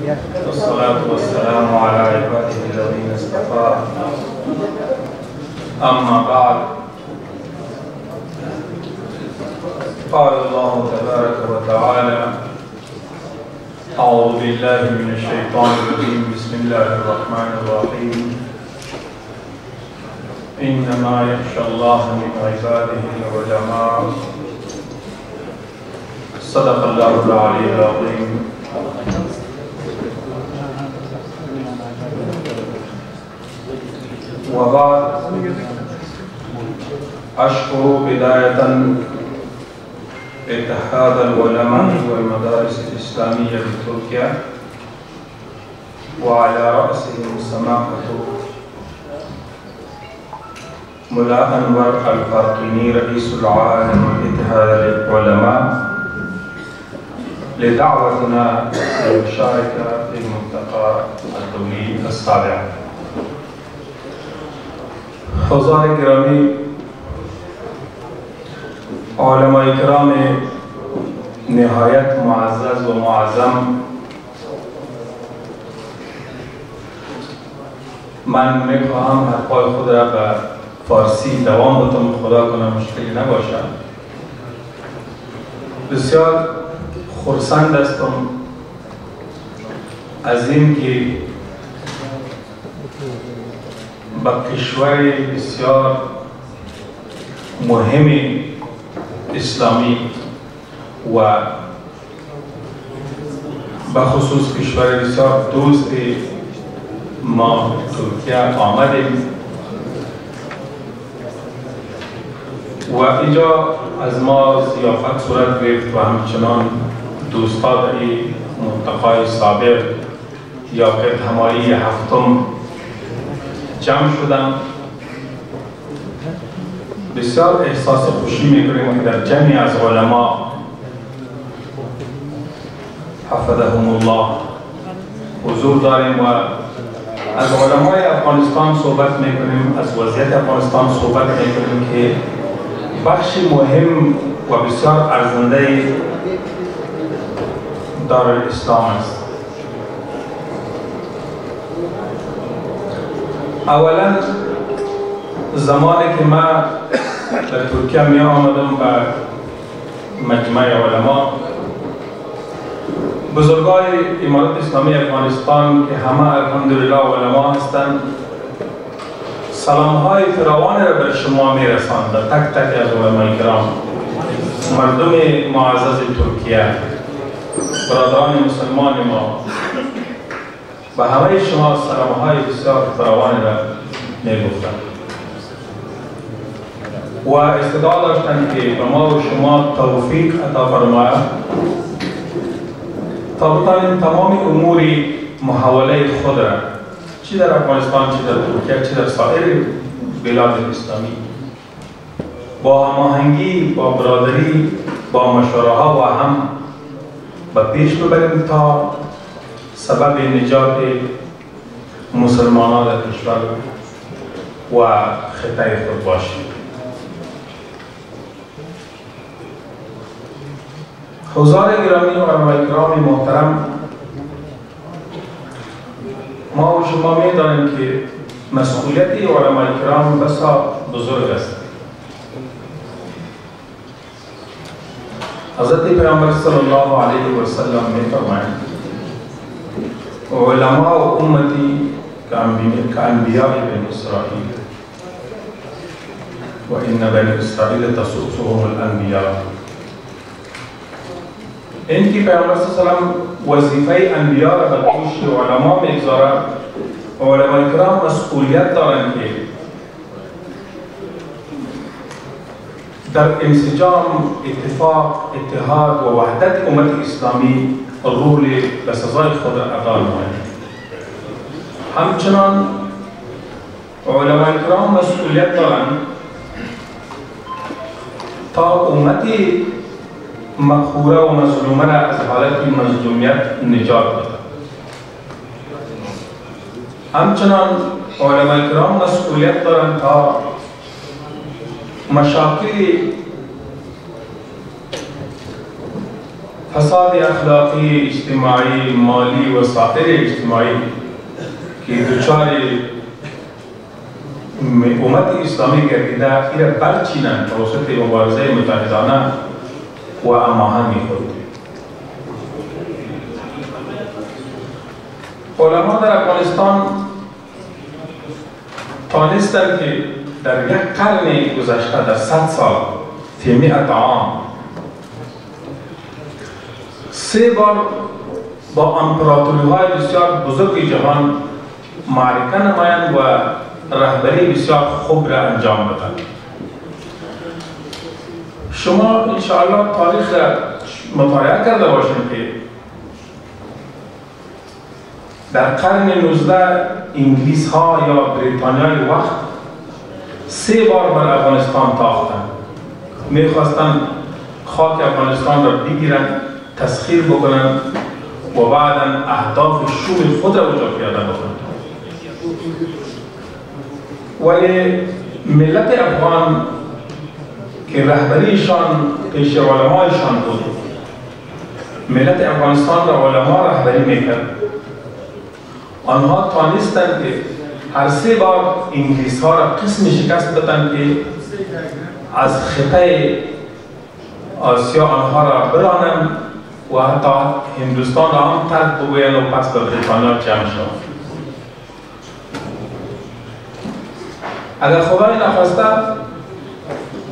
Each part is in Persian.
والصلاة والسلام على عباده الذين اصطفى. أما بعد، قال الله تبارك وتعالى: أعوذ بالله من الشيطان الرجيم، بسم الله الرحمن الرحيم، إنما يخشى الله من عباده العلماء. صدق الله العلي العظيم. وبعد، أشكر بداية اتحاد العلماء والمدارس الإسلامية بتركيا وعلى رأسهم سماحة ملا أنور الفرقيني رئيس العالم الاتحاد للعلماء لدعوتنا للمشاركة في الملتقى الدولي السابع. حضار گرامی، علماء کرام نهایت معزز و معظم، من میخواهم حرفای خود را به فارسی دوام بدم، خدا کنه مشکلی نباشه. بسیار خرسند هستم از این که به کشور بسیار مهم اسلامی و به خصوص کشور بسیار دوست ما ترکیه آمدیم و اینجا از ما ضیافت صورت گرفت و همچنان دوستان در این ملتقای سابق یا گردهمایی هفتم جمع شدم. بسیار احساس خوشی میکنیم که در جمعی از علما حفظهم الله حضور داریم و از علمای افغانستان صحبت میکنیم، از وضعیت افغانستان صحبت میکنیم که بخش مهم و بسیار ارزنده دارالاسلام است. اولا زمانی که من در ترکیه می آمدم به مجمع علما، بزرگای امارت اسلامی افغانستان که همه الحمدلله علما هستند، سلام های فراوان را بر شما می رساند، تک تک از علمای کرام، مردم معزز ترکیه، برادران مسلمان ما، به همه شما سلام های بسیار فراوان را می گفتند و استدعا داشتند که به ما و شما توفیق عطا فرماید تا بتوانیم تمام امور محاوله خود را چی در افغانستان، چی در ترکیه، چی در سایر بلاد اسلامی با هماهنگی، با برادری، با مشوره ها و هم به پیش ببریم تا سبب نجات مسلمانان در کشور و خطه خود باشیم. حضار گرامی و علمای کرام محترم، ما و شما می دانیم که مسئولیت علمای کرام بسا بزرگ است. حضرت پیامبر صلی الله علیه و سلم می فرمایند: علماء امتی كأنبیاء بنی اسرائیل و ان بنی اسرائیل تسوسهم الانبیاء. اینکه پیامبر صلی الله علیه و سلم وظیفه انبیا را به دوش علما میگذارد، علمای کرام مسئولیت دارند که در انسجام، اتفاق، اتحاد و وحدت امت اسلامی رول به سزای خود را ادا نمایند. همچنان علمای کرام مسئولیت دارند تا امتی مقهوره و مظلومه را از حالت مظلومیت نجات بدهند. همچنان علمای کرام مسئولیت دارند تا مشاکل فساد اخلاقی، اجتماعی، مالی و سایر اجتماعی که دچار امت اسلامی گردیده ایره برچینند توسط مبارزه متحدانه و هماهنگ خود. علما در افغانستان تانستند که در یک قرن گذشته، در 100 سال، فی 100 عام، 3 بار با امپراتوری های بسیار بزرگ جهان معرکه نمایند و رهبری بسیار خوب را انجام بدن. شما انشاءالله تاریخ را مطالعه کرده باشید که در قرن 19 انگلیس ها یا بریتانیای وقت 3 بار بر افغانستان تاختند. میخواستند خاک افغانستان را بگیرند، تسخیر بکنند و بعدا اهداف شوم خود را اونجا پیاده بکنند. ولی ملت افغان که رهبریشان پیش علمایشان بود، ملت افغانستان را علما رهبری میکرد، آنها تانستند که هر 3 بار انگلیس ها را قسم شکست بدن که از خطه آسیا آنها را برانند و حتی هندوستان را هم ترک بگویند و پس به بریتانیا جمع شوند. اگر خدای نخواسته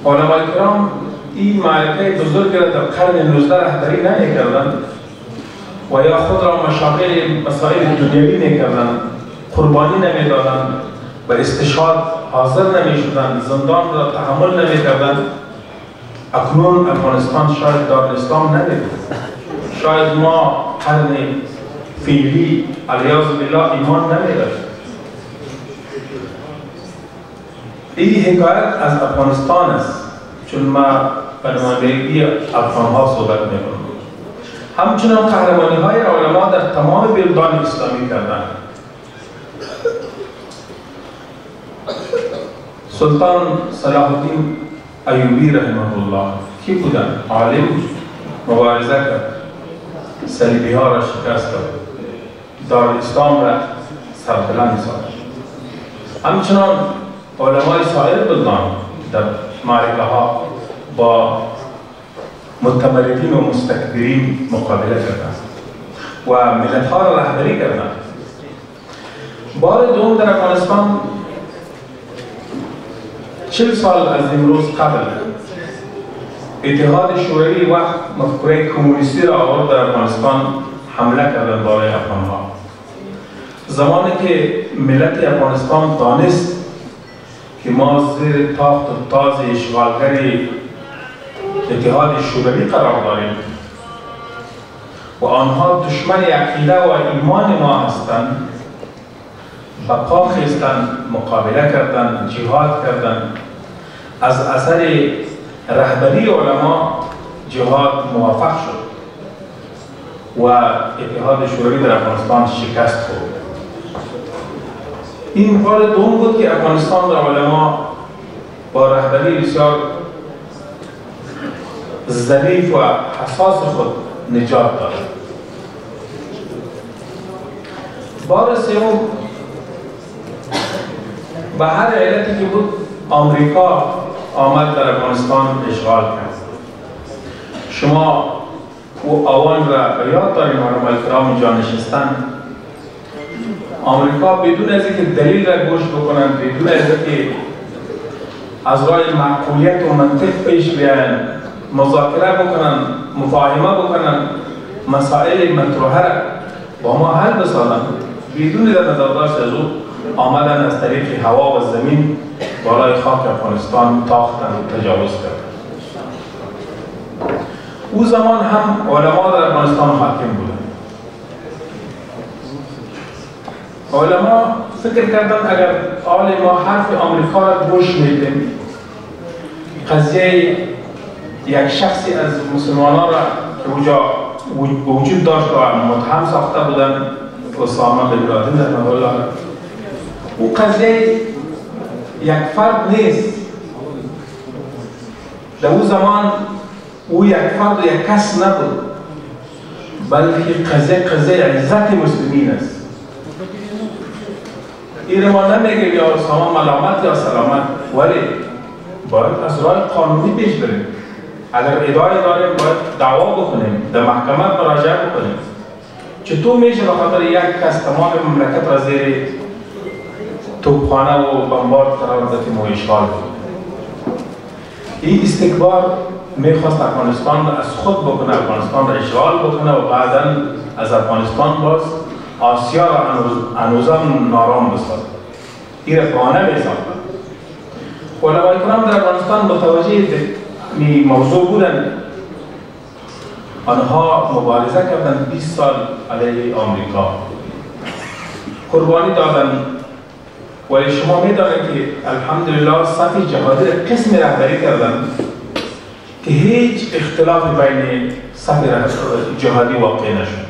علمای کرام این معرکه بزرگ را در قرن 19 رهبری نمی‌کردند و یا خود را مشاغل مسائل دنیوی می‌کردند، قربانی نمی‌دادند و استشهاد حاضر نمی‌شدند، زندان را تحمل نمی‌کردند، اکنون افغانستان شاید دارالاسلام نمی‌بود. شاید ما قرن فعلی علیاذ بالله ایمان نمی‌داشت. این حکایت از افغانستان است، چون ما به نمایندگی افغان‌ها صحبت می‌کنم. همچنان قهرمانی‌های علما در تمام بلدان اسلامی کردند. سلطان صلاح الدین ایوبی رحمه الله کی بودند؟ عالم، مبارزه کرد، صلیبی ها را شکست داد، دارالاسلام را سربلند ساخت. همچنان علمای سایر بلدان در معرکه ها با متمردین و مستکبرین مقابله کردند و ملت ها را رهبری کردند. بار دوم در افغانستان 40 سال از امروز قبل اتحاد شوروی وقت مفکوره کمونیستی را آورد در افغانستان، حمله کردند بالای افغان ها. زمانی که ملت افغانستان دانست که ما زیر تاخت و تاز اشغالگر اتحاد شوروی قرار داریم و آنها دشمن عقیده و ایمان ما هستند، بقا خواستند، مقابله کردند، جهاد کردند. از اثر رهبری علما جهاد موفق شد و اتحاد شوروی در افغانستان شکست خورد. این بار دوم بود که افغانستان در علما با رهبری بسیار ظریف و حساس خود نجات داد. بار سوم به هر علتی که بود آمریکا آمد در افغانستان اشغال کرد. شما او آوان را به یاد داریم، علمای کرام اینجا نشستن. آمریکا بدون از اینکه دلیل را گوش بکنند، بدون از اینکه از راه معقولیت و منطق پیش بیایند، مذاکره بکنند، مفاهمه بکنند، مسائل مطروحه را با ما حل بسازند، بدون در نظر داشت از او آمدن از طریق هوا و زمین بالای خاک افغانستان تاختن و تجاوز کردند. او زمان هم علما در افغانستان حاکم بودند. علما فکر کردند اگر آل ما حرف آمریکا را گوش میدیم، قضیه یک شخصی از مسلمانان را که اونجا وجود داشت و متهم ساخته بودند، اسامه بن لادن رحمه الله، او قضیه یک فرد نیست. در او زمان او یک فرد و یک کس نبود، بلکه قضیه عزت مسلمین است. این ما نمیگیم یا سلام ملامت یا سلامت، ولی باید از راه قانونی پیش بریم. اگر ادعای داریم باید دعوا بکنیم، در محکمه مراجعه بکنیم. چطور میشه به خاطر یک کس تمام مملکت را زیر توپخانه و بمبارد قرار دادیم و اشغال کنیم؟ این استکبار میخواست افغانستان را از خود بکنه، افغانستان را اشغال بکنه و بعدا از افغانستان باز آسیا را هنوزم نارام بسازه. این را بهانه میساخت. علمای کرام در افغانستان متوجه این موضوع بودند. آنها مبارزه کردند 20 سال علیه آمریکا، قربانی دادند. ولی شما میدانید که الحمدلله صف جهادی را قسم رهبری کردند که هیچ اختلاف بین صف جهادی واقع نشد.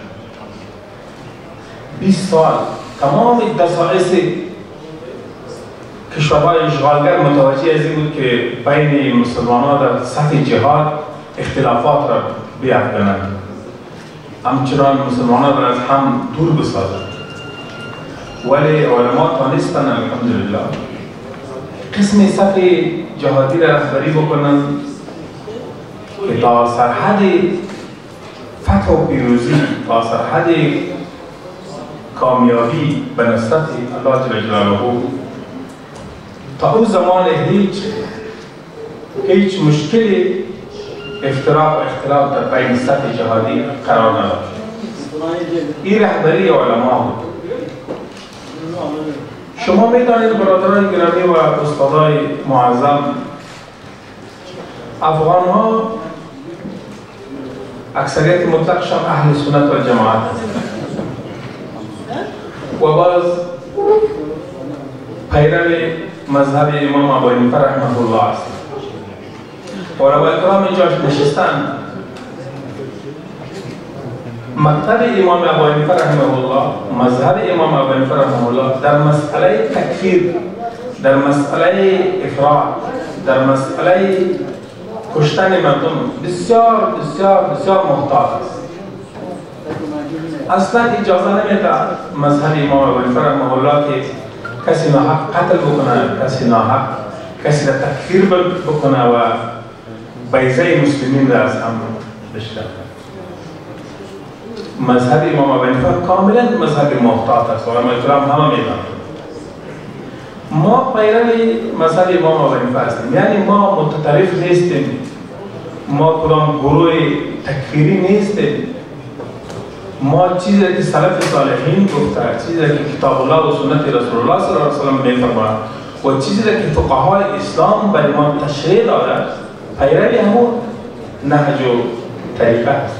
20 سال تمام دسائس کشورهای اشغالگر متوجه از این بود که بین مسلمانان در سطح جهاد اختلافات را بیافکنند، همچنان مسلمانان را از هم دور بسازند. ولی علما تانستند الحمدلله قسم صف جهادی را رهبری بکنند که تا سرحد فتح و پیروزی، تا سرحد کامیابی به نصرت الله جل جلاله، تا او زمان هیچ مشکلی افتراق و اختلاف در بین سطح جهادی قرار نداشت. این رهبری علما بود. شما میدانید برادران گرامی و استادای معظم، افغان ها اکثریت مطلقشان اهل سنت و جماعت هستند و باز پیرو مذهب امام ابو حنیفه رحمه الله است. علماء کرام اینجا نشستند. مکتب امام ابو حنیفه رحمه الله، مذهب امام ابو حنیفه رحمه الله در مسئله تکفیر، در مسئله افراط، در مسئله کشتن مردم بسیار بسیار بسیار محتاط است. اصلا اجازه نمیده مذهب امام ابو حنیفه رحمه الله که کسی ناحق قتل بکنه، کسی ناحق کسی را تکفیر بکنه و بیضه مسلمین را از هم بشکنه. مذهب امام ابو حنیفه کاملا مذهب محتاط است. علماء کرام همه میدانند ما پیرو مذهب امام ابو حنیفه هستیم، یعنی ما متطرف نیستیم، ما کدام گروه تکفیری نیستیم. ما چیزی که سلف صالحین گفته، چیزی که کتاب الله و سنت رسول الله صلی الله علیه و سلم میفرماید و چیزی که فقهای اسلام برای ما تشریح داده، پیروی همون نهج و طریقه است.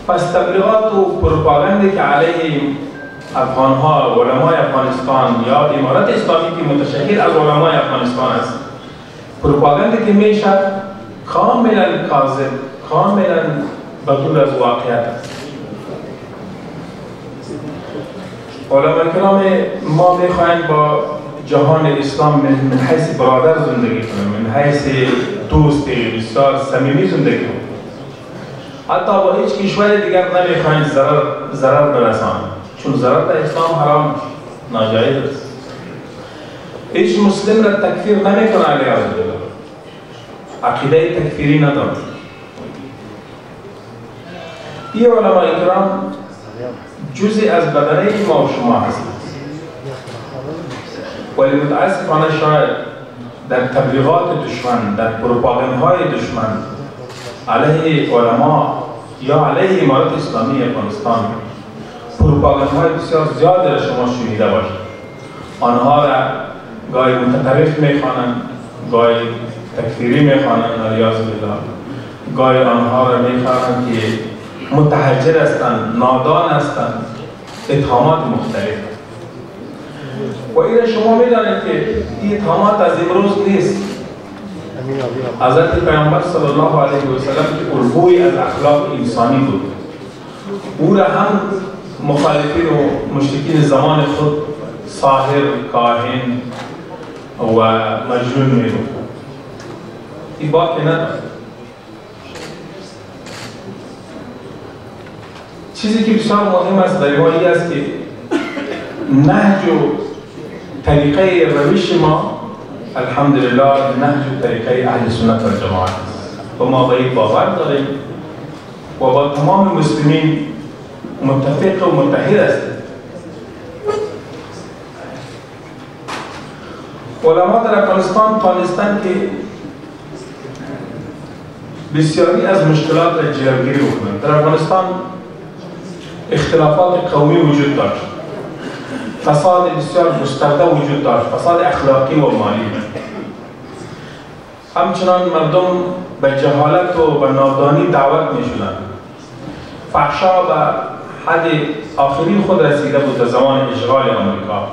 پس تبلیغات و پروپاگاندی که علیه افغانها، علمای افغانستان یا امارت اسلامی که متشکل از علمای افغانستان است، پروپاگاندی که میشه کاملا کاذب، کاملا بدون از واقعیت است. علماء کرام ما میخواهیم با جهان اسلام من حیث برادر زندگی کنیم، من حیث دوست بسیار صمیمی زندگی کنیم. حتی با هیچ کشور دیگر نمیخواهیم ضرر برسانیم، چون ضرر در اسلام حرام ناجایز است. هیچ مسلم را تکفیر نمیکنه علیه الله، عقیده تکفیری ندارد. این علماء کرام جزئی از بدنه ما و شما هستند، ولی متاسفانه شاید در تبلیغات دشمن، در پروپاگاندهای دشمن علیه علما یا علیه امارت اسلامی افغانستان پروپاگاندهای بسیار زیاد را شما شنیده باشید. آنها را گاهی متطرف میخوانند، گاهی تکفیری میخوانند علیاذ بالله، گاهی آنها را میخوانند که متحجر هستند، نادان هستند، اتهامات مختلف. و این شما میدانید که این اتهامات از امروز نیست. حضرت پیامبر صلی الله علیه و سلم که الگوی از اخلاق انسانی بود، او را هم مخالفین و مشرکین زمان خود ساحر، کاهن و مجنون میگفتند. این باک نداشت. چیزی که بسیار مهم است در ما این است که نهج و طریقه روش ما الحمدلله نهج و طریقه اهل سنت و جماعت است و ما به این باور داریم و با تمام مسلمین متفق و متحد هستیم. علما در افغانستان توانستند که بسیاری از مشکلات را جلوگیری بکنند. در افغانستان اختلافات قومی وجود داشت، فساد بسیار گسترده وجود داشت، فساد اخلاقی و مالی. همچنان مردم به جهالت و به نادانی دعوت می شدند. فحشا به حد آخری خود رسیده بود در زمان اشغال آمریکا.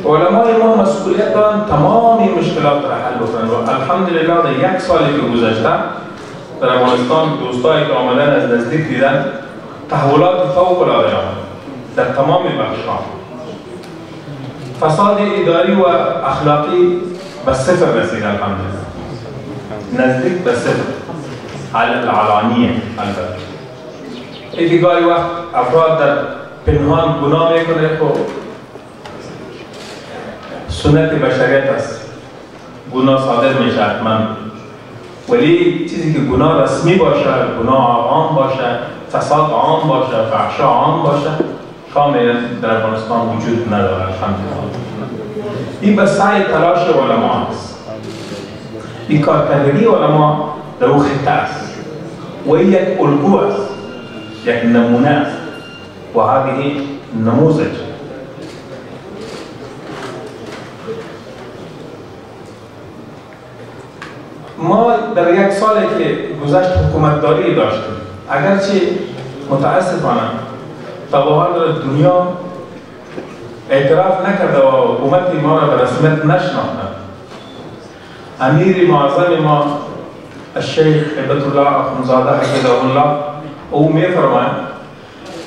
علمای ما مسئولیت دارند تمام این مشکلات را حل بکنند و الحمدلله در یک سالی که گذشته در افغانستان دوستایی که آمدن از نزدیک دیدن تحولات فوق العاده آمد در تمام بخش‌ها. فساد اداری و اخلاقی به صفر رسید الحمدلله، نزدیک به صفر العلانیه. البته یکی گاهی وقت افراد در پنهان گناه میکنه، خب سنت بشریت است، گناه صادر میشه حتما، ولی چیزی که گناه رسمی باشه، گناه عام باشه، فساد عام باشه، فحشا عام باشه، کاملا در افغانستان وجود نداره الحمدلله. این به سعی تلاش علما است، این کارکردگی علما در او خطه است و این یک الگو است، یک نمونه است و هذه نموذج. ما در یک سالی که گذشت حکومتداری داشتیم، اگرچه متاسفانه تا به حال در دنیا اعتراف نکرده و حکومت ما را به رسمیت نشناختند. امیر معظم ما الشیخ هبت الله اخوندزاده حفظه الله او میفرماید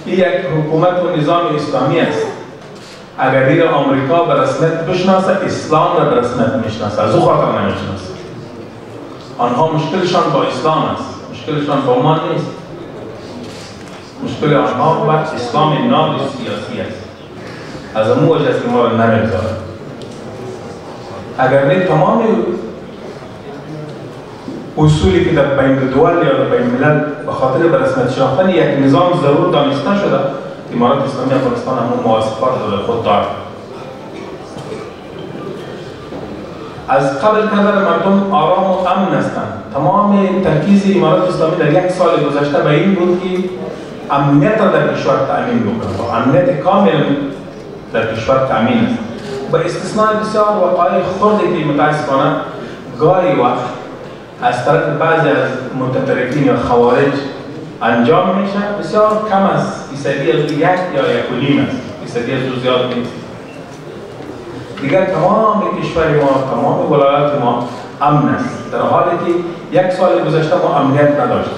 این یک حکومت و نظام اسلامی است، اگر دیر آمریکا به رسمیت بشناسه اسلام را به رسمیت میشناسه، از او خاطر نمیشناسه. آنها مشکلشان با اسلام است، مشکلشان با ما نیست. مشکل آنها با اسلام ناب سیاسی است، از امو وجه است که ما را نمیگذارد. اگر نه تمام اصولی که در بین دول یا در بین ملل به خاطر به رسمیت شناختن یک نظام ضرور دانسته شده، امارت اسلامی افغانستان همون مواصفات را در خود دارد. از قبل کردن مردم آرام و امن هستند. تمام ترکیز امارت اسلامی در یک سال گذشته به این بود که امنیت را در کشور تأمین بکنه و امنیت کامل در کشور تأمین است، با استثناء بسیار وقایع خردی که متاسفانه گاهی وقت از طرف بعضی از متطرفین یا خوارج انجام میشه، بسیار کم است، فیصدی از 1 یا 1.5 است، فیصدی از او زیاد نیست. دیگر تمام کشور ما، تمام ولایات ما امن است، در حالی که یک سال گذشته ما امنیت نداشتیم.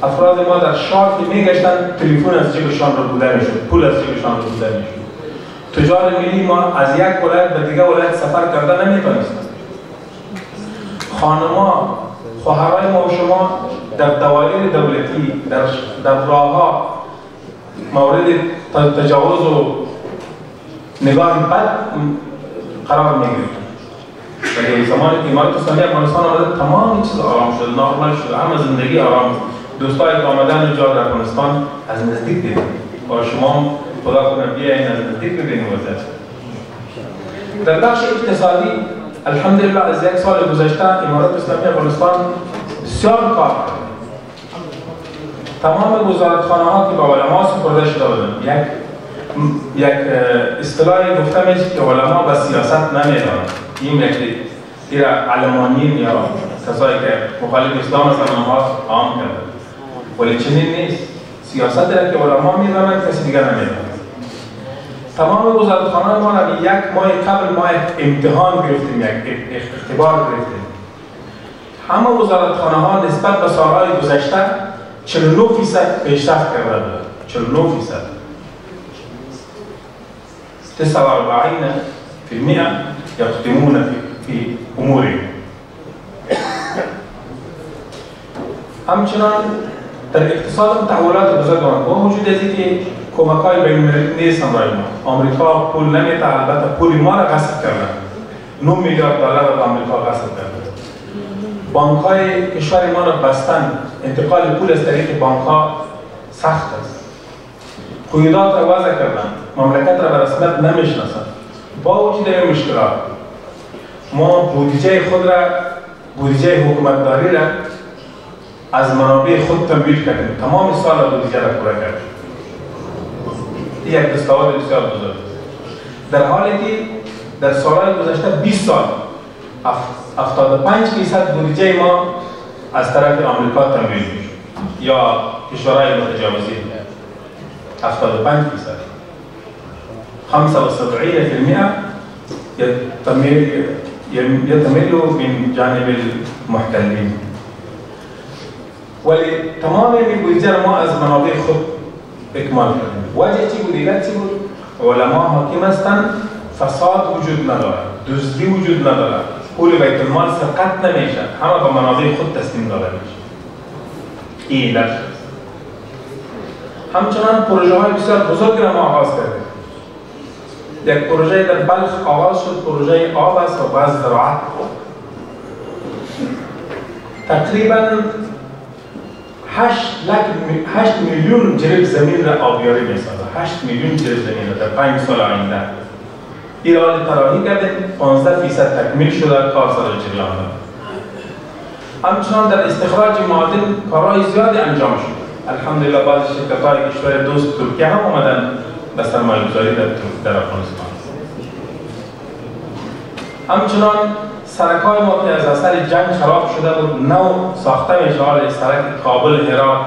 افراد ما در شهر که میگشتند تلفن از جیبشان رو بوده میشد، پول از جیبشان رو بوده میشد. تجار ملی ما از یک ولایت به دیگر ولایت سفر کرده نمیتونستند. خانما، خواهرای ما و شما در دوایر دولتی، در راهها مورد تجاوز و نگاه بد قرار میگرفت. ولی زمانی که امارت اسلامی افغانستان آمده تمام چیز آرام شد، نرمال شد، همه زندگی آرام. دوستایی که آمدن اینجا در افغانستان از نزدیک دیدن و شما خدا کنه بیاین از نزدیک ببینید وضعیت. در بخش اقتصادی الحمدلله از یک سال گذشته امارت اسلامی افغانستان بسیار کار کرد. تمام وزارتخانه ها که به علما سپرده شده بودند، یک اصطلاحی گفته میشه که علما به سیاست نمیدانند. این یک ایرا علمانیین یا کسایی که مخالف اسلام هستند آنها عام کردند، ولی چنین نیست. سیاست را که علما میدانند کسی دیگر نمیداند. تمام وزارتخانه ما را یک ماه قبل ما امتحان گرفتیم، یک اختبار گرفتیم. همه وزارتخانه ها نسبت به سالهای گذشته 49% پیشرفت کرده بودند. 49%، 49% يقدمون في امورهم. همچنان در اقتصاد تحولات بزرگ آمد. با وجود از اینکه کمک‌های بین‌المللی نیست همراه ما، آمریکا پول نمیده، البته پول ما را غصب کردن، 9 میلیارد دلار را به آمریکا غصب کردن. بانک‌های کشور ما را بستن، انتقال پول از طریق بانک‌ها سخت است. قیودات را وضع کردن، مملکت را به رسمیت نمیشناسند. با وجود این مشکلات ما بودجه خود را، بودجه حکومتداری را از منابع خود تمویل کردیم، تمام سال بودجه را پوره کردیم. این یک دستاورد بسیار بزرگ، در حالی که در سالهای گذشته 20 سال 75% بودجه ما از طرف آمریکا تمویل میشد یا کشورهای متجاوزین. 75%، 75% يتميل من جانب المحتلين. ولی تمام این بودجه ما از منابع خود اکمال کردیم. وجه چی بود؟ علت چی بود؟ علما حاکم هستند، فساد وجود نداره، دزدی وجود نداره، پول بیت المال سرقت نمیشه، همه به منابع خود تسلیم داده میشه. این علت. همچنان پروژه های بسیار بزرگ را ما آغاز کردیم. یک پروژه در بلخ آغاز شد، پروژه آب است و بعض زراعت. تقریبا 8 میلیون جریب زمین را آبیاری می‌سازد. 8 میلیون جریب زمین را در 5 سال آینده. این را طراحی کردیم، 15% تکمیل شده، کار سر جریان دارد. همچنان در استخراج معادن کارهای زیادی انجام شد. الحمدلله بعضی شرکت‌های کشور دوست ترکیه هم آمدن به سرمایه‌گذاری در افغانستان. همچنان سرک‌های ما که از اثر جنگ خراب شده بود نو ساخته میشه. حال سرک کابل هرات،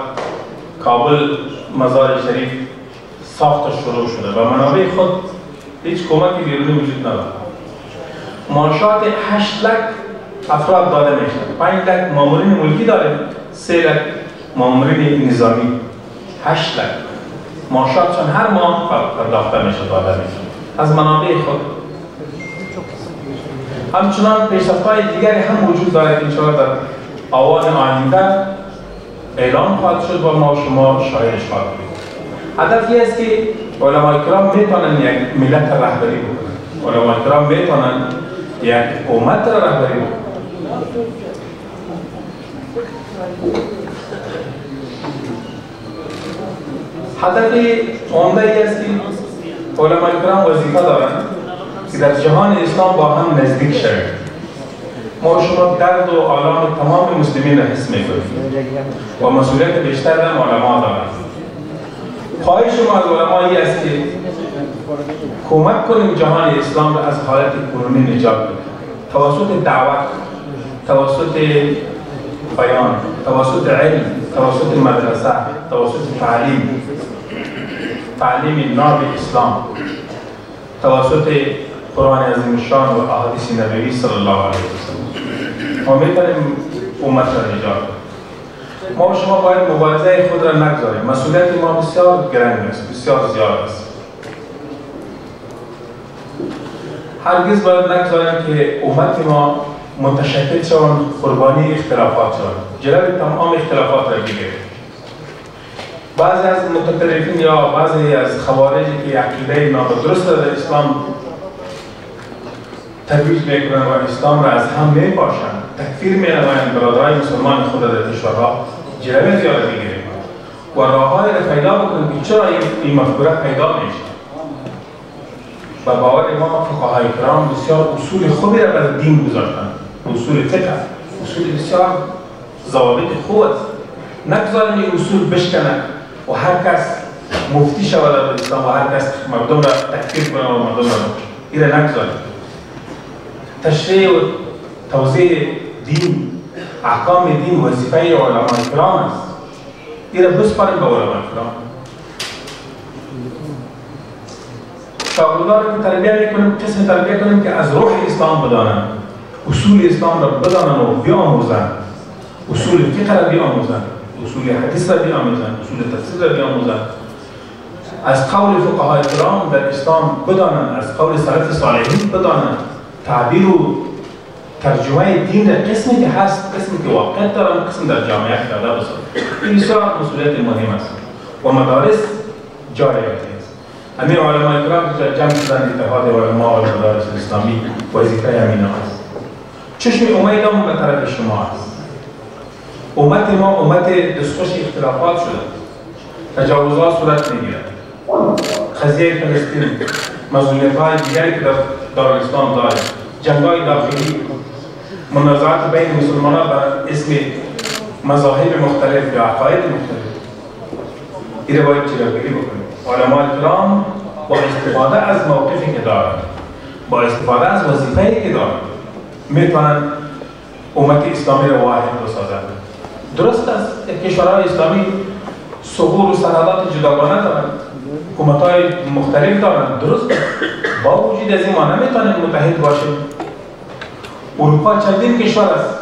کابل مزار شریف ساخت شروع شده و منابع خود هیچ کمکی بیرونی وجود نداره. معاشات 8 لک افراد داده میشه، 5 لک مامورین ملکی داریم، 3 لک مامورین نظامی. 8 لک معاشاتشان هر ماه پرداخته میشه، داده میشه از منابع خود. همچنان پیشرفت‌های دیگری هم وجود دارد که انشاءالله در آوان آینده اعلام خواهد شد و ما شما شاهدش خواهد بودیم. هدف این است که علمای کرام میتونن یک ملت را رهبری بکنن، علمای کرام میتونن یک امت را رهبری بکنن. هدف عمده ای است که علمای کرام وظیفه دارند که در جهان اسلام با هم نزدیک شویم. ما شما درد و آلام تمام مسلمین را حس میکنیم و مسئولیت بیشتر هم علما دارند. خواهش ما از علمایی است که کمک کنیم جهان اسلام را از حالت کنونی نجات بدهیم، توسط دعوت، توسط بیان، توسط علم، توسط مدرسه، توسط تعلیم، تعلیم ناب اسلام، توسط قرآن عظیم الشان و احادیث نبوی صلی الله علیه و سلم. ما میتونیم امت را نجات بدیم. ما و شما باید مبارزه خود را نگذاریم. مسئولیت ما بسیار گران است، بسیار زیاد است. هرگز باید نگذاریم که امت ما متشکل شوند، قربانی اختلافات شوند. جلوی تمام اختلافات را بگیریم. بعضی از متطرفین یا بعضی از خوارجی که عقیده نادرست را در اسلام ترویج میکنند و اسلام را از هم میپاشند، تکفیر مینمایند، برادرای مسلمان خود را در کشورها جلوی زیاد بگیریم و راههایی را پیدا بکنیم که چرا این مفکوره پیدا میشه. و باور ما فقهای کرام بسیار اصول خوبی را بر دین گذاشتند، اصول فقه، اصول بسیار ضوابط خوب است. نگذاریم این اصول بشکنند و هر کس مفتی شود در اسلام و هر کس مردم را تکفیر کنه و مردم را بکشه. این را نگذاریم. تشریح و توضیح دین، احکام دین وظیفه علمای کرام است. این را بسپاریم به علمای کرام. شاگردان را که تربیه میکنیم، قسم تربیه کنیم که از روح اسلام بدانند، اصول اسلام را بدانند و بیاموزند، اصول فقه را بیاموزند، اصول حدیث را بیاموزند، اصول تفسیر را بیاموزند، از قول فقهای کرام در اسلام بدانند، از قول سلف صالحین بدانند، تعبیر و ترجمه دین را قسمی که هست، قسمی که واقعیت دارن، قسم در جامعه پیاده بسازند. این بسیار مسئولیت مهم است و مدارس جای است. همین علمای کرام که جمع شدن اتحاد علما و مدارس اسلامی وظیفه همینا است. چشم امیدم به طرف شما است. امت ما امت دستخوش اختلافات شده، تجاوزات صورت میگیرد، قضیه فلسطین، مظلومیت‌های دیگری که در دارالاسلام داریم، جنگ‌های داخلی، منازعات بین مسلمانان بر اسم مذاهب مختلف یا عقاید مختلف، این را باید جلوگیری بکنیم. علمای کرام با استفاده از موقفی که دارند، با استفاده از وظیفه‌ای که دارند، میتونن امت اسلامی را واحد بسازند. درست است کشورهای اسلامی ثغور و سرحدات جداگانه دارند، حکومت‌های مختلف دارند، درست، با وجود از این ما نمیتونیم متحد باشیم. اروپا چندین کشور است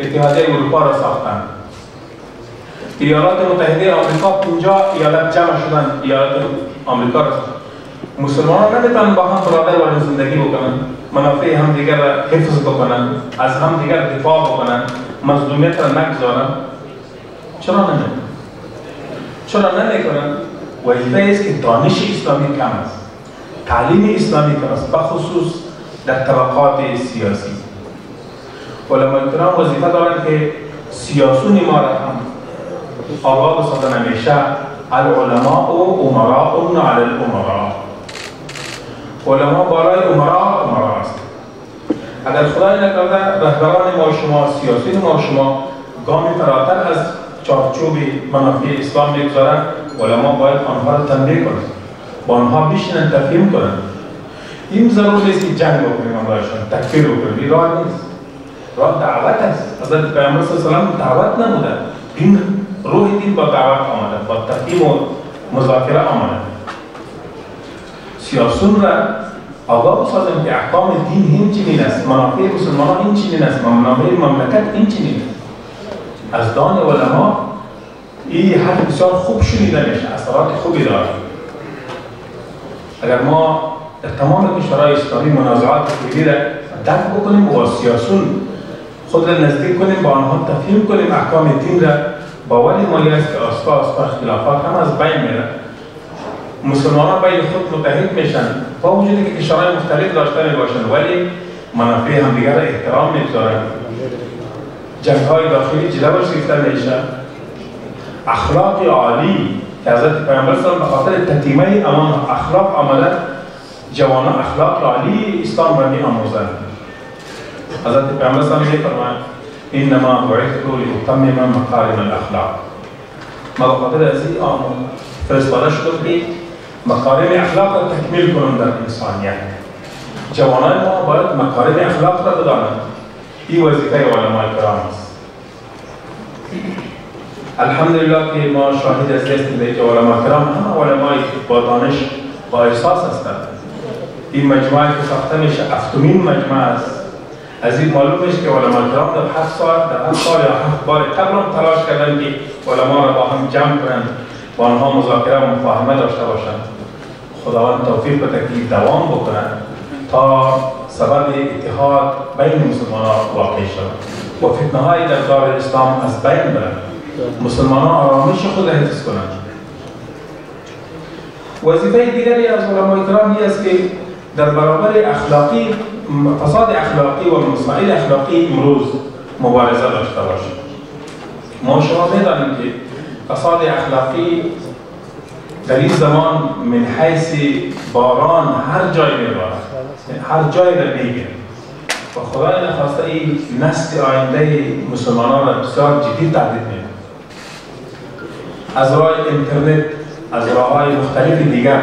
اتحادیه اروپا را ساختند. ایالات متحده آمریکا 50 ایالت جمع شدند، ایالات آمریکا را ساختند. مسلمانان نمیتونن با هم برادر و زندگی بکنن، منافع هم دیگر را حفظ بکنن، از هم دیگر دفاع بکنن، مظلومیت را نگذارن. چرا نمیکنن؟ چرا نمیکنن؟ وظیفه است که دانش اسلامی کم است، تعلیم اسلامی کم است، بخصوص در طبقات سیاسی. علمای کرام وظیفه دارند که سیاسون ما را هم آگاه بسازن. همیشه العلماء امراء علی الامراء، علما بالای امراء امراء است. اگر خدای نکرده رهبران ما شما، سیاسیون ما شما گامی فراتر از چارچوب منافع اسلام میگذارند، علما باید آنها را تنبیه کنند، با آنها بشینن تفهیم کنند. این ضرور نیست که جنگ بکنیم همراهشان، تکفیر بکنیم، این راه نیست. راه دعوت است. حضرت پیامبر صلی الله علیه و سلم دعوت نموده، دین، روح دین با دعوت آمده، با تفهیم و مذاکره آمده. سیاسون را آگاه بسازیم که احکام دین این چنین است، منافع مسلمانان این چنین است، منافع مملکت این چنین است. از دان علما این حرف بسیار خوب شنیده میشه، اثرات خوبی داره. اگر ما در تمام کشورهای اسلامی منازعات فعلی را درک بکنیم و سیاسون خود را نزدیک کنیم، با آنها تفهیم کنیم احکام دین را، باور مالی است که آستا آستا اختلافات هم از بین میره. مسلمانان بین خود متحد میشن با وجودی که کشورهای مختلف داشته میباشند، ولی منافع همدیگر را احترام میگذارند. جنگ‌های داخلی جلوش گرفته میشه. اخلاق عالی که حضرت پیامبر صلی الله علیه و آله به خاطر تتیمه امان اخلاق آمده، جوانان اخلاق عالی اسلام را میآموزند. حضرت پیامبر صلی الله علیه و آله میفرمایند انما بعثت لاتمم مکارم الاخلاق. ما به خاطر از این فرستاده شدم که مکارم اخلاق را تکمیل کنم در انسانیت. جوانان ما باید مکارم اخلاق را بدانند. این وظیفه علمای کرام است. الحمدلله که ما شاهد از هستیم که علمای کرام همه علمای با دانش با احساس هستند. این مجموعه که ساخته میشه هفتمین مجموعه است. از این معلوم میشه که علمای کرام در 7 سال، در 7 سال یا 7 بار قبل هم تلاش کردن که علما را با هم جمع کنند، با آنها مذاکره و مفاهمه داشته باشند. خداوند توفیق بده که دوام بکنند تا سبب اتحاد بین مسلمانان واقع شود و فتنه های در دار اسلام از بین برند، مسلمانان آرامش خود را حفظ کنند. وظیفه دیگری از علمای کرام این است که در برابر اخلاقی، فساد اخلاقی و مسائل اخلاقی امروز مبارزه داشته باشیم. ما شما می‌دانیم که فساد اخلاقی در این زمان من حیث باران هر جای میبارد، هر جای را میگیرد و خدای نخواسته این نسل آینده مسلمانان را بسیار جدی تهدید می‌کند. از راه اینترنت، از راه‌های مختلف دیگر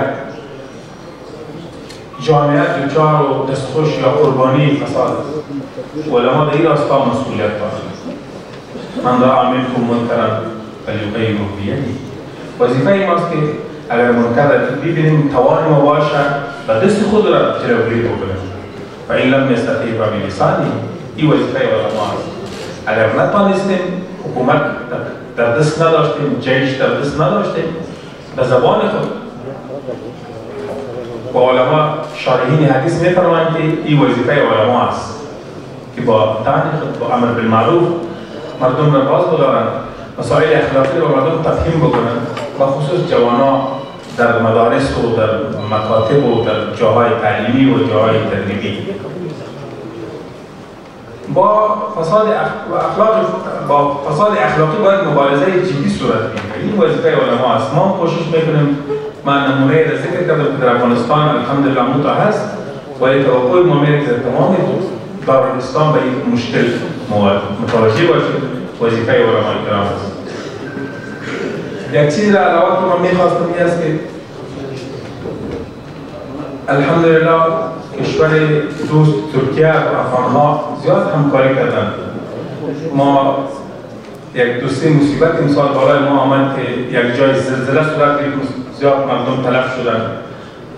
جامعه دچار و دستخوش یا قربانی فساد است. علما در این راستا مسئولیت دارند. من رأى منکم منکرا فلیغیره بیده. وظیفه ماست که اگر منکر را ببینیم توان ما باشه و دست خود را جلوگیری بکنیم. و این لم یستطیع فبلسانه. این وظیفه علما است. اگر نتانستیم، حکومت در دست نداشتیم، جیش در دست نداشتیم، به زبان خود. و علما شارحین حدیث می‌فرمایند که این وظیفه علما است. که با دهن خود، با امر بالمعروف مردم را باز بدارند، مسائل اخلاقی را مردم تفهیم بکنند، و خصوص جوانان در مدارس و در مکاتب و در جاهای تعلیمی و جاهای تدریبی. با فساد اخلاقی باید مبارزه جدی صورت بگیرد. این وظیفه علما است. ما کوشش میکنیم، من نمونه را ذکر کردم که در افغانستان الحمدلله متع هست، ولی توقع ما میره که در تمام دارالاسلام به این مشکل متوجه باشیم. وظیفه علمای کرام است. یک چیز را علاوه که من میخواستم این است که الحمدلله کشور دوست ترکیه و افغانها زیاد همکاری کردند. ما یک دو سه مصیبت امسال بالای ما آمد که یک جای زلزله صورت گرفت، زیاد مردم تلف شدند.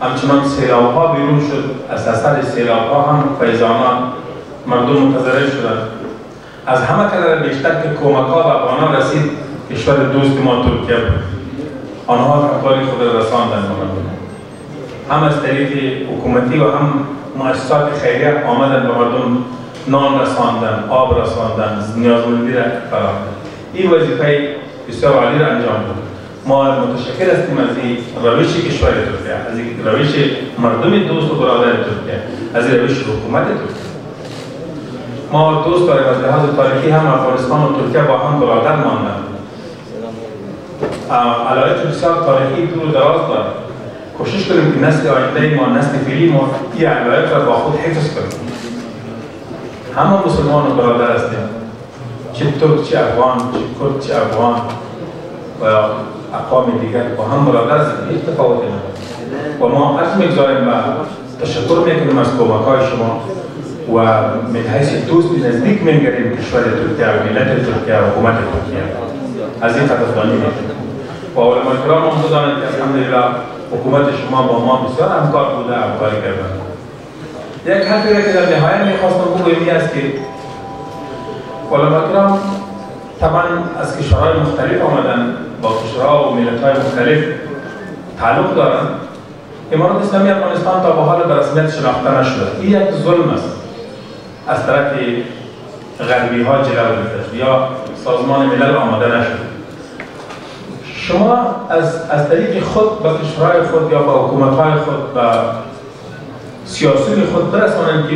همچنان سیلاب ها بیرون شد، از اثر سیلاب ها هم فیضانات مردم متضرر شدند. از همه کلر بیشتر که کمک ها به افغانان رسید کشور دوست ما ترکیه بود. آنها همکاری خود را رساندند به مردم، هم از طریق حکومتی و هم مؤسسات خیریه آمدن به مردم نان رساندن، آب رساندن، نیازمندی را فراهم. این وظیفه بسیار عالی را انجام داد. ما متشکر هستیم از این روش کشور ترکیه، از این روش مردم دوست و برادر ترکیه، از این روش حکومت ترکیه. ما دوست داریم از لحاظ تاریخی هم افغانستان و ترکیه با هم برادر ماندند. علایق بسیار تاریخی دور و دراز داریم. کوشش کنیم که نسل آینده ما، نسل فعلی ما، این علایق را با خود حفظ کنیم. همه مسلمان و برادر هستیم، چه ترک، چه افغان، چه کرد، چه افغان و اقوام دیگر با هم برادر هستیم، هیچ تفاوتی نداریم. و ما عرض میگذاریم و تشکر میکنیم از کمک‌های شما و من حیث دوست نزدیک می‌نگریم کشور ترکیه و ملت ترکیه و حکومت ترکیه. از این قدردانی میکنیم. و علمای کرام هم بدانند که الحمدلله حکومت شما با ما بسیار همکار بوده، همکاری کردند. یک حرفی را که در نهایت میخواستم بگویم این است که علمای کرام طبعا از کشورهای مختلف آمدن، با کشورها و ملت‌های مختلف تعلق دارند. امارت اسلامی افغانستان تا به حال به رسمیت شناخته نشده. این یک ظلم است از طرف غربی ها جلو گرفته یا سازمان ملل آماده نشده. شما از طریق خود با کشورهای خود یا با حکومت‌های خود و سیاسیون خود برسانند که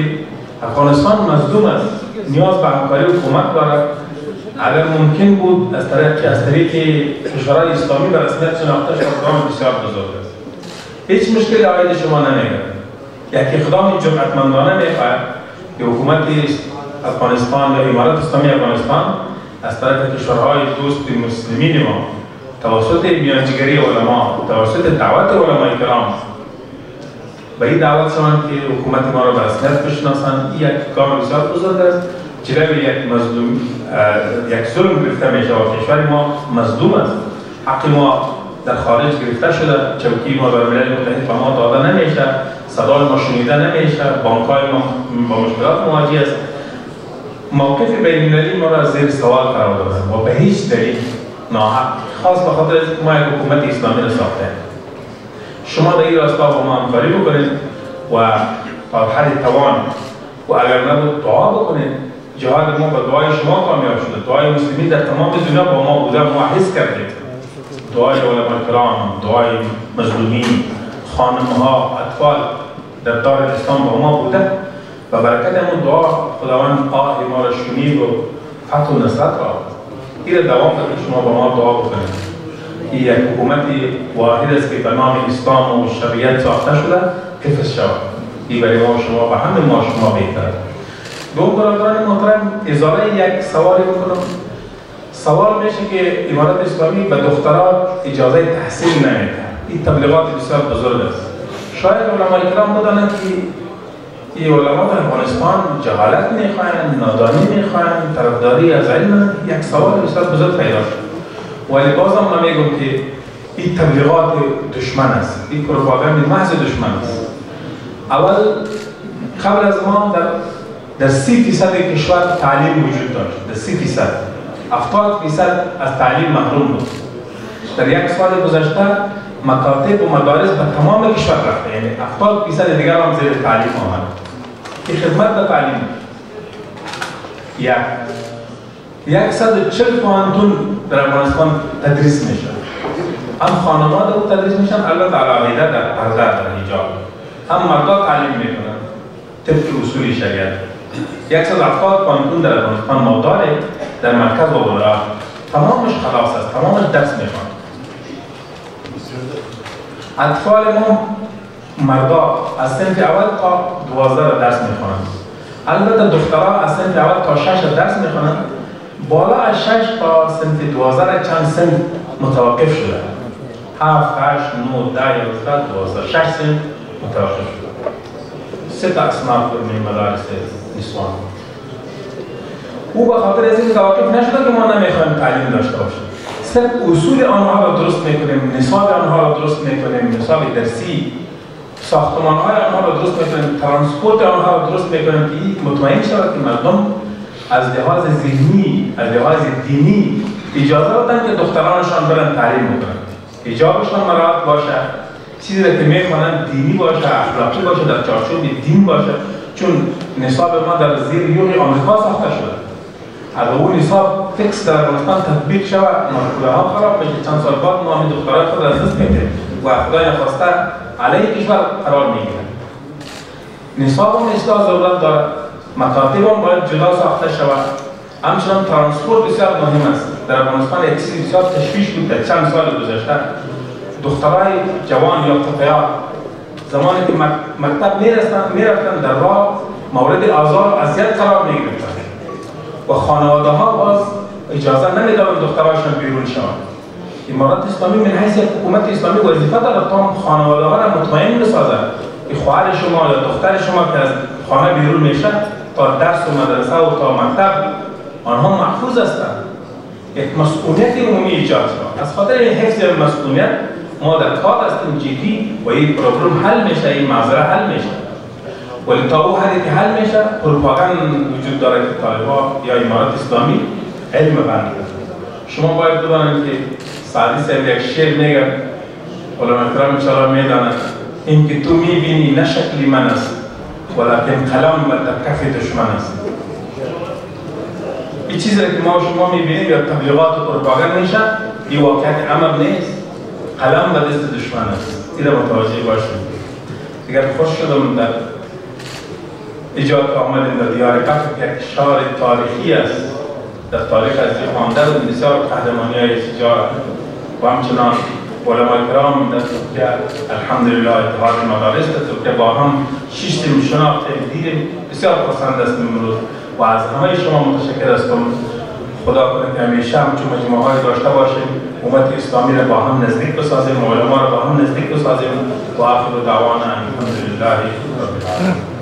افغانستان مظلوم است، نیاز به همکاری و کمک دارد. اگر ممکن بود از طریق کشورهای اسلامی به رسمیت شناخته شود، اقدام بسیار بزرگ است. هیچ مشکلی عاید شما نمی‌گردد. یک اقدام جرأتمندانه می‌خواهد که حکومت افغانستان یا امارت اسلامی افغانستان از طرف کشورهای دوست مسلمین ما توسط میانجیگری علما، توسط دعوت علمای کرام به این دعوت شوند که حکومت ما را به رسمیت بشناسند. این یک گام بسیار بزرگ است. جلوی یک مظلوم، یک ظلم گرفته می شود. کشور ما مظلوم است، حق ما در خارج گرفته شده، چوکی ما در ملل متحد به ما داده نمیشه، صدای ما شنیده نمیشه، بانک‌های ما با مشکلات مواجه است. موقف بین‌المللی ما را زیر سوال قرار دادن و به هیچ دلیل ناحق، خاص به خاطر از ما یک حکومت اسلامی را ساخته. شما در این راستا با ما همکاری بکنید و تا حد توان و اگر نبود دعا بکنید. جهاد ما با دعای شما کامیاب شده. دعای مسلمین در تمام دنیا با ما بوده، ما حس کردیم. دعای علمای کرام، دعای مظلومین، خانمها، اطفال در دار اسلام با ما بوده و برکت همون دعا خداوند آه ما را شنید و فتح و نصرت را این دوام بده. شما با ما دعا بکنید. این یک حکومت واحد است که به نام اسلام و شریعت ساخته شده، حفظ شود. این برای ما و شما و همه ما شما بهتر است. دو برادران محترم، ازاله یک سوالی بکنم. سوال میشه که امارت اسلامی به دختران اجازه تحصیل نمیده. این تبلیغات بسیار بزرگ است. شاید علمای کرام بدانند که این علما در افغانستان جهالت میخواهند، نادانی میخواهند، طرفداری از علم. یک سوال بسیار بزرگ پیدا شد. ولی بازم من میگم که این تبلیغات دشمن است، این پروپاگاند محض دشمن است. اول قبل از ما در 30% کشور تعلیم وجود داشت، در 30%، 70% از تعلیم محروم بود. در یک سال گذشته مکاتب و مدارس به تمام کشور رفته، یعنی 70% دیگر هم زیر تعلیم آمد. این خدمت به تعلیم. 140 پوهنتون در افغانستان تدریس میشه. هم خانم‌ها در او تدریس میشن، البته علاوه در پرده در حجاب، هم مردا تعلیم میکنن طبق اصول شریعت. 170 پوهنتون در افغانستان ما داره، در مرکز و ولایت تمامش خلاص است، تمامش درس میخوان. اطفال ما مردا از صنف اول تا 12 را درس میخوانند. البته دخترها از صنف اول تا 6 را درس میخوانند. بالا از 6 تا صنف 12 را چند صنف متوقف شده. 7، 8، 9، 10، 11، 12، 6 صنف متوقف شده. 3 تا اصناف در مدارس نسوان. او به خاطر از این متوقف نشده که ما نمیخوایم تعلیم داشته باشیم. صرف اصول آنها را درست میکنیم، نصاب آنها را درست میکنیم، نصاب درسی، ساختمان های آنها را درست میکنیم، ترانسپورت آنها را درست میکنیم که مطمئن شود که مردم از لحاظ ذهنی، از لحاظ دینی اجازه بدن که دخترانشان برن تعلیم بکنن، حجابشان مراعات باشه، چیزی که میخوانند دینی باشه، اخلاقی باشه، در چارچوب دین باشه. چون نصاب ما در زیر یوغ آمریکا ساخته شده. اگر اون نصاب fix در افغانستان تطبیق شود، مفکوره ها خراب میشه. چند سال بعد ما همین دخترای خود از دست میدیم و خدای نخواسته علیه کشور قرار میگیره. نصاب هم اصلاح ضرورت دارد، مکاتب هم باید جدا ساخته شود. همچنان ترانسپورت بسیار مهم است. در افغانستان یک چیزی بسیار تشویش بود در چند سال گذشته، دخترای جوان یا تفیات زمانی که مکتب میرفتن در راه مورد آزار و اذیت قرار میگرفتن و خانواده ها باز اجازه نمیدادن دختراشون بیرون شوند. امارت اسلامی من حیث حکومت اسلامی وظیفه دارد تا خانواده ها را مطمئن بسازد که خواهر شما یا دختر شما که از خانه بیرون میشه تا درس و مدرسه و تا مکتب آنها محفوظ هستند. یک مسئولیت عمومی ایجاد شود. از خاطر این حفظ مسئولیت ما در کار هستیم جدی و این problem حل میشه، این معضله حل میشه. ولی تا او حدی که حل میشه پروپاگاند وجود داره که طالبان یا امارت اسلامی علم بند. شما باید بدانید که سعدی صاحب یک شعر میگه، علما کرام انشاءالله میدانند، این که تو میبینی نه شکلی من است ولکن قلم و در کف دشمن است. این چیزی که ما شما میبینیم یا تبلیغات و پروپاگاند میشه، این واقعیت امر نیست، قلم به دست دشمن است. این را متوجه باشید. اگر خوش شدم در ایجاد آمدیم در دیار بلخ که یک شهر تاریخی است، در تاریخ از خوانده بودیم بسیار قهرمانی های شجاع و همچنان علمای کرام در ترکیه الحمدلله اتحاد مدارس در ترکیه با هم شیشتیم، شناختیم، دیدیم، بسیار خرسند هستیم امروز و از همه شما متشکر هستم. خدا کنه که همیشه همچون مجموعه های داشته باشیم، امت اسلامی را با هم نزدیک بسازیم، علما را با هم نزدیک بسازیم و آخر دعوانا الحمدلله رب العالمین.